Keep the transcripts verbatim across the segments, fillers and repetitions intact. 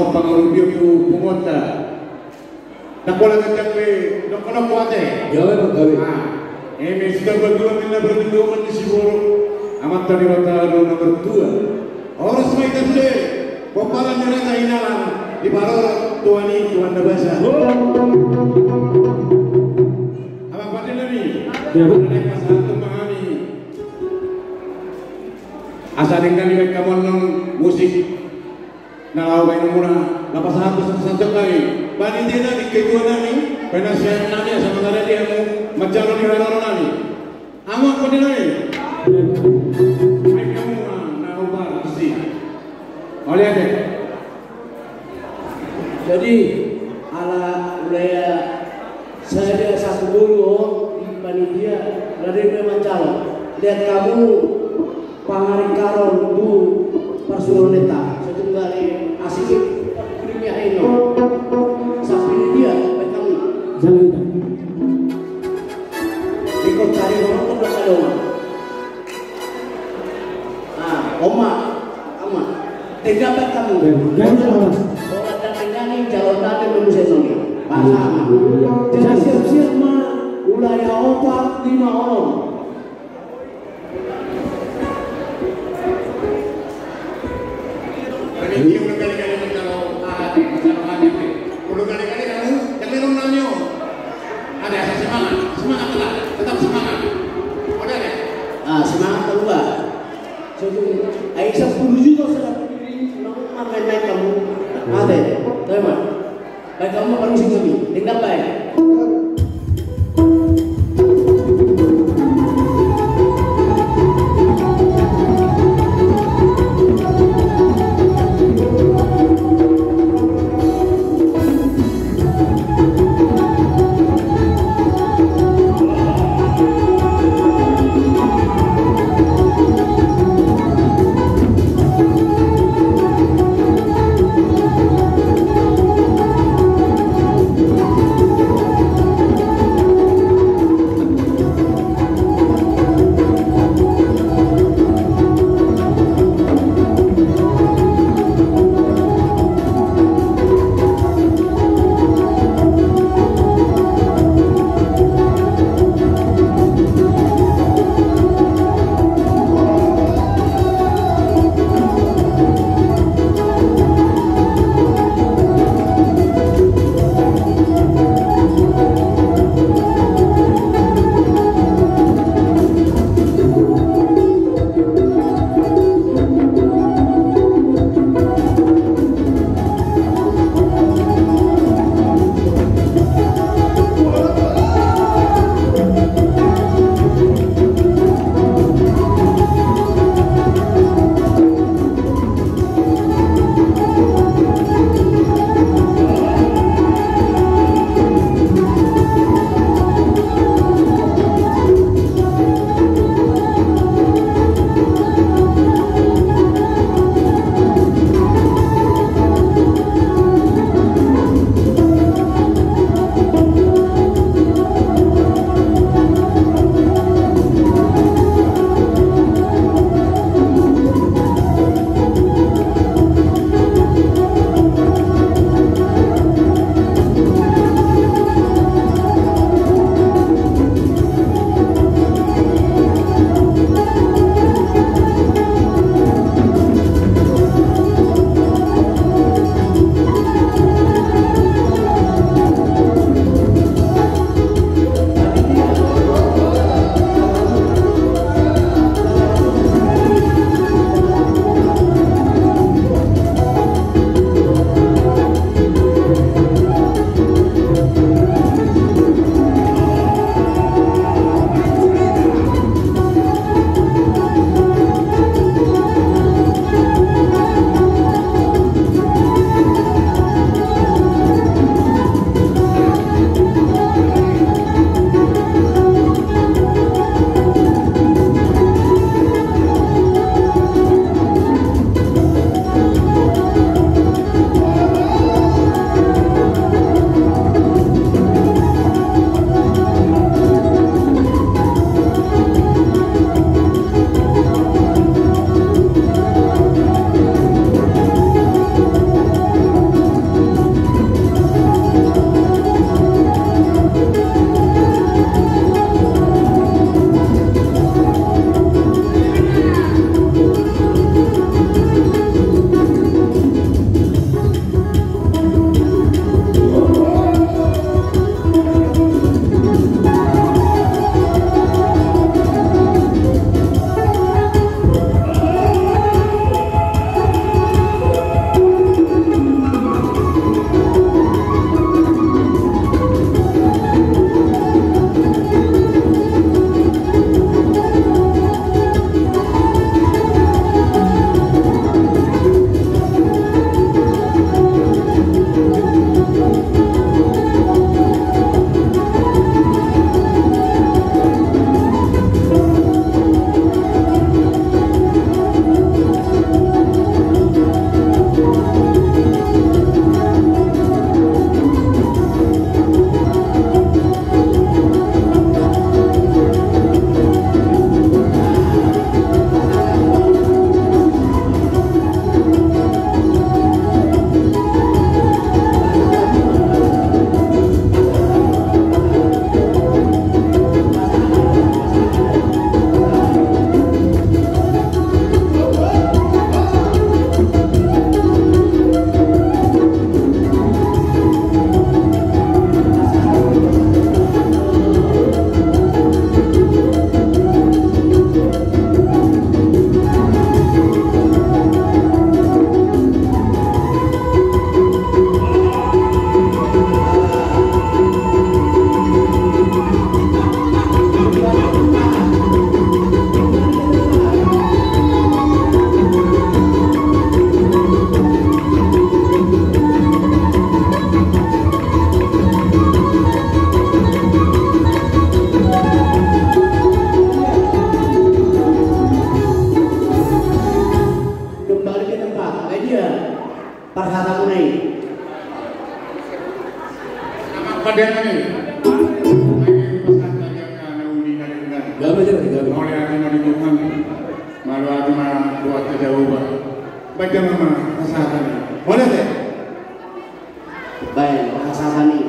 Pangarupion tu punguanta. Ndang pola ganjang be nongko-nongko ate. Ia, emang gabe. Ah, eme suda berdua minna berdoa mandi si boru. Amanta Debata do na mertua. Horas ma hita sude pomparan ni raja hinalang diparorot Tuhan i, Tuhan na basa. Amang pande nami. Ia, betul. Pasahat tu hami. Asa denggan dibaen hamu annon musik na laho baenonmuna, laho pasahat tu sahat-sahat nami. Panitia nami, ketua nami, penasihat nami, asa mangarade hamu manjalo di haroro nami. Amang pande nami. Baen hamu na, na rupa disi. Mauliate. Jadi, ala ulaya saya dia satu dulu, oh, di panitia, rade be manjalo. Lihat kamu, pangaringkaron tu parsuruonta. Satu kali asik itu, dunia ini. Sampai dia, baik kamu. Jalan. Ikut cari orang tu belakang doang. Ah, oma, oma. Tega bet kamu. Tega bet kamu. Orang dan tega ni, calon tadi belum saya noni. Bahasa ama. Jadi siap-siap ma, ulaya opat, lima orang. Ini udah kali-kali mencalo, ah, mencalo hati. Udah kali-kali kamu, jangan minum namanya. Ada, ada semangat, semangat tetap, tetap semangat. Udah deh. Ah, semangat keluar. Ai sampulu juta sada piring, na maen-maen hamu. Ate, terima. Baik, hamu palusi hami. Tinggal baik. Siap ma pasahaton i. Boleh, teh? Baik, pasahaton i.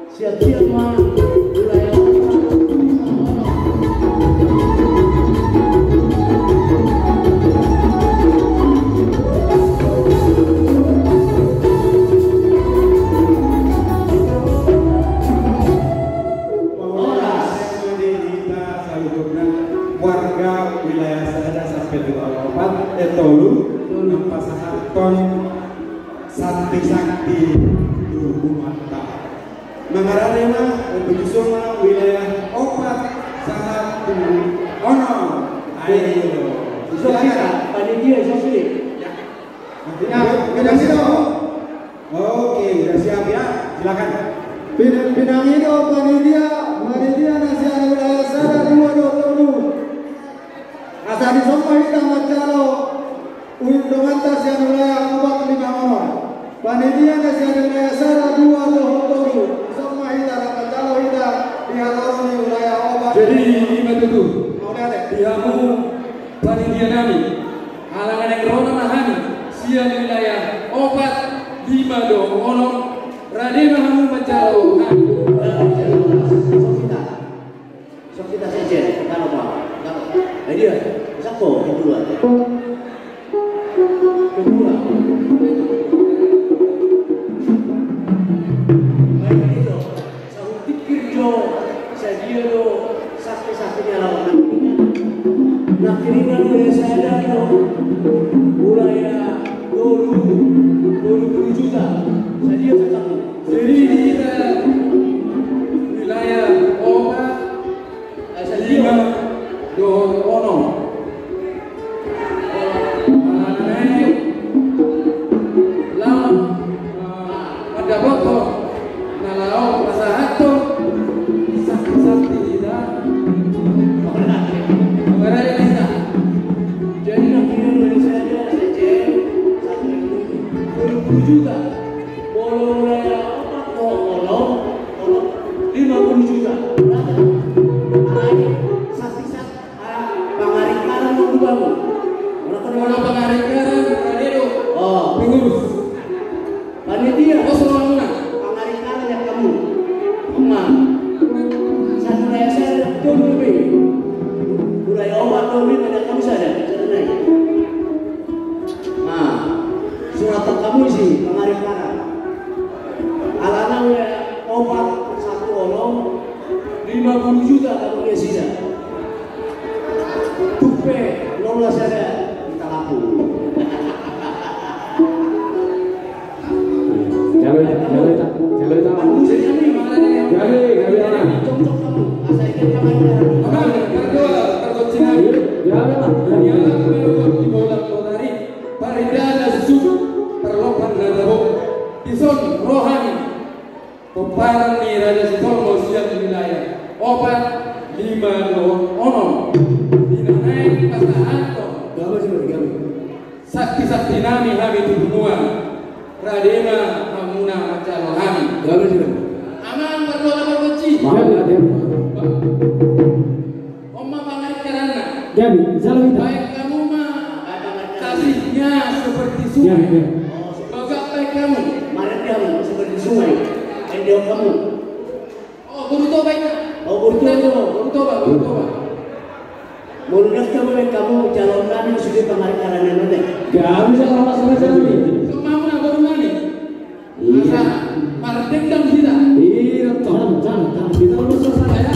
Siap-siap ma wilayah. Horas. Saluhutna warga wilayah sada sampe tu opat, eh, tolu, naung pasahathon santi-santi tu umanta. Mangarade ma, eh, bujusung ma wilayah opat sahat tu onom. Ayo. Silakan. Panitia, silakan. Ya. Pinang, pinang ido. Oke, udah siap ya, silakan. Pinang, pinang ido panitia, panitia na sian wilayah sada, dua dohot tolu. Asa dison ma hita manjalo uin donganta sian wilayah opat, lima, onom. Panitia na sian wilayah sada, dua dohot tolu. Dison ma hita manjalo hita di halaman ni wilayah opat. Jadi, ima tutu. Mau lihat ya? Di hamu panitia nami. Ala naeng ro ma hami sian wilayah opat, lima dohot onom, rade ma hamu manjalo hami. Sok hita, sok hita sekjen, kalau mau. Ayo dia, siapa? Kedua. Kedua. Baik, itu. Sahutikir jo, sadia do, sakti-sakti ni halak nangkiningan. Nangkiningan wilayah sada do, wilayah tolu, tolu pulu juta. Sadia sangkapmu? Jadi hita wilayah opat, lima dohot onom. Ala naeng laho mandapothon na laho pasahathon sakti-sakti hita. Jadi nangkiningan wilayah sada, sekjen, tolu pulu juta. Molo wilayah opat, molo, molo lima pulu juta. Alai sakti-sakti, ah, pangaringkaran ma dibangun. Molo pangaringkaran, rade do. Oh. Pengurus. Panitia. Oh, semuanya. Pangaringkaran nian hamu. Ima. Sada wilayah sada, tolu be. Wilayah opat, tolu, lima, nian hamu sada. Sada nai. Nah, surat hamu isi pangaringkaran. Alana wilayah opat sahat tu onom, lima pulu juta hamu nasida. Tung pe, nol na sada, hita lapu. Jalo, jalo, jalo, jalo. Gabe, gabe, gabe. Cocok hamu. Asa ingat hamu. Amang, pardoa, pargonsinami. Jalo. Ia, menurut di bola kotari. Parindaan na susu, parlompan na dabo. Dison roha ni pomparan ni Raja Sitolmo sian wilayah opat, lima dohot onom. Di na naeng pasahathon. Gabe, gabe, gabe. Sakti-sakti nami hami tu banua. Rade ma hamuna manjalo hami. Gabe, gabe. Amang pardoa pargonsi. Gabe, gabe. On ma pangaringkaranna. Gabe, jalo hita. Bahen hamu ma kasihnya seperti sungai. Gabe, gabe. Bagak bahen hamu. Marende hamu seperti sungai. Ende hamu. Oh, boru Toba i. Oh, boru Toba. Boru Toba, boru Toba. Molo ndang tabo bahen hamu calon nami sude pangaringkaranna on, eh. Gabe, jalo, jalo, jalo. Sumamuna boru nami. Iya. Asa mardendam hita. Iya, tong, tong, tong. Hita lurus saja ya.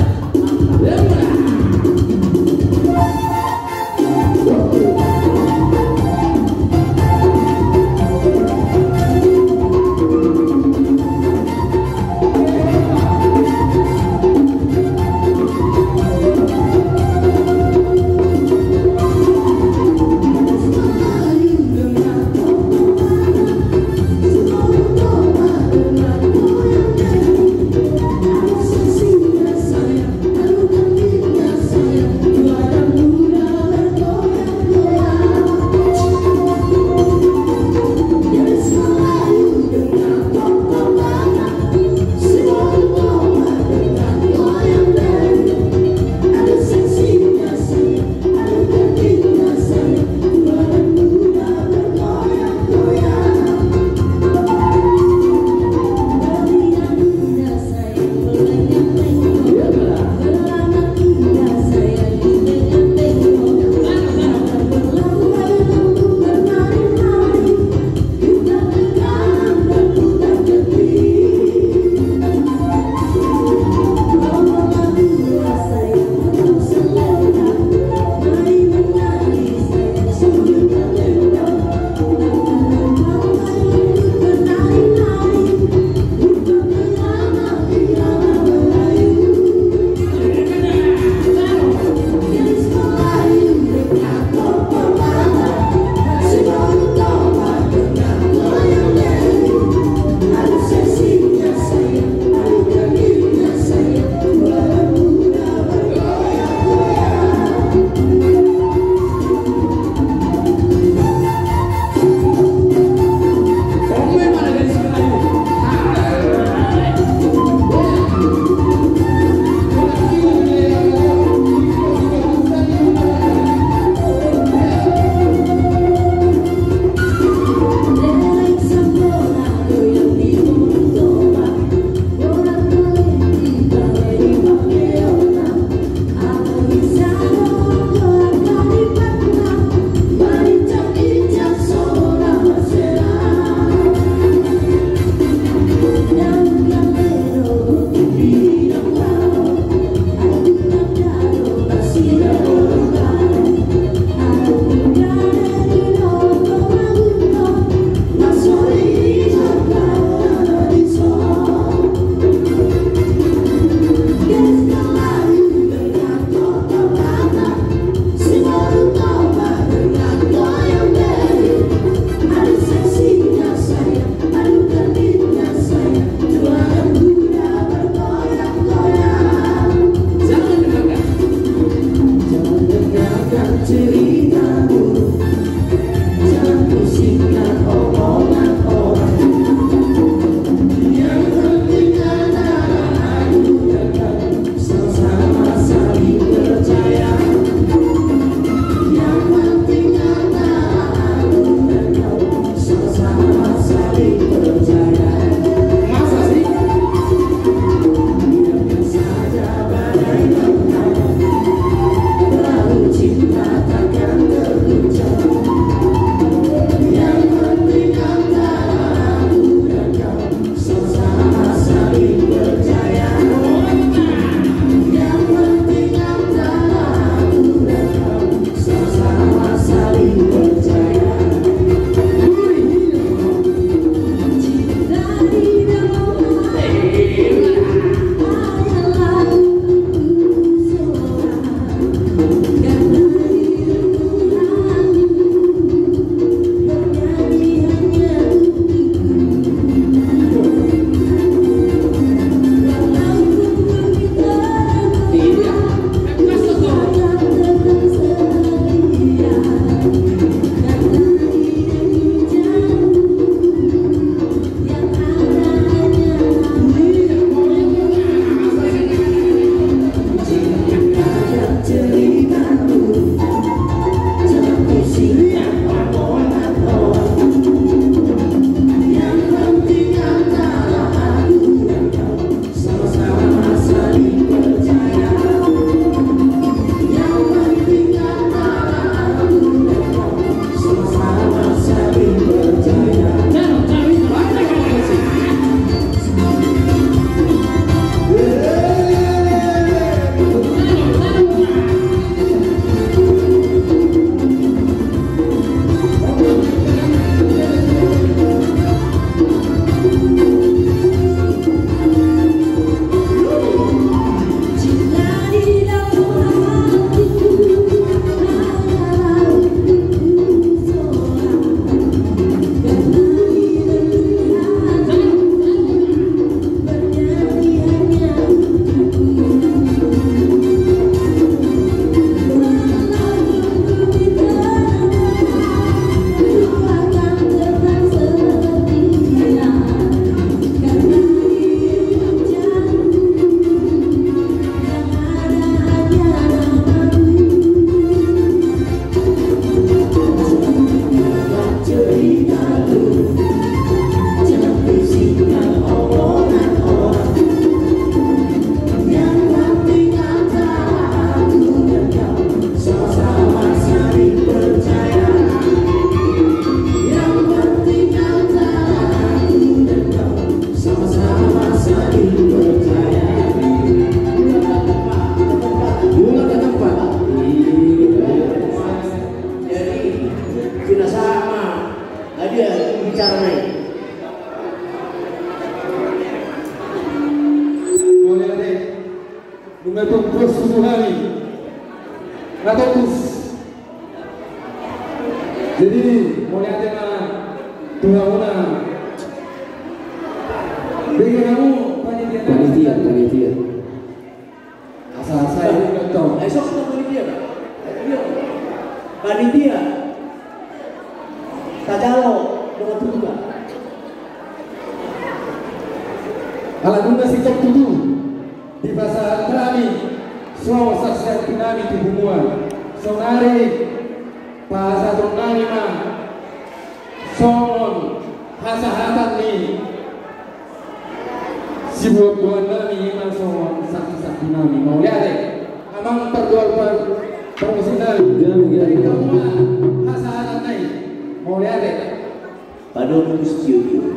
Nunga tumpus tubuhami. Nunga tumpus. Jadi, mauliate ma tu hamuna. Bege hamu panitia. Panitia, panitia. Asa, asa, eh, tong. Eh, sok, sok, panitia, Pak. Eh, iya. Panitia. Tajalo, dengan terbuka. Ala nunga singkop tutu. Dipasahat hami, songon saksian nami tu punguan. Saonari, pasahaton nami ma, songon hasahatan ni sibuat-buat nami, ima songon saksi-saksi nami. Mauliate, amang pardoal par-, parmusik nami. Gabe, gabe. Dari hamuna hasahatan nai. Mauliate. Padomu studio.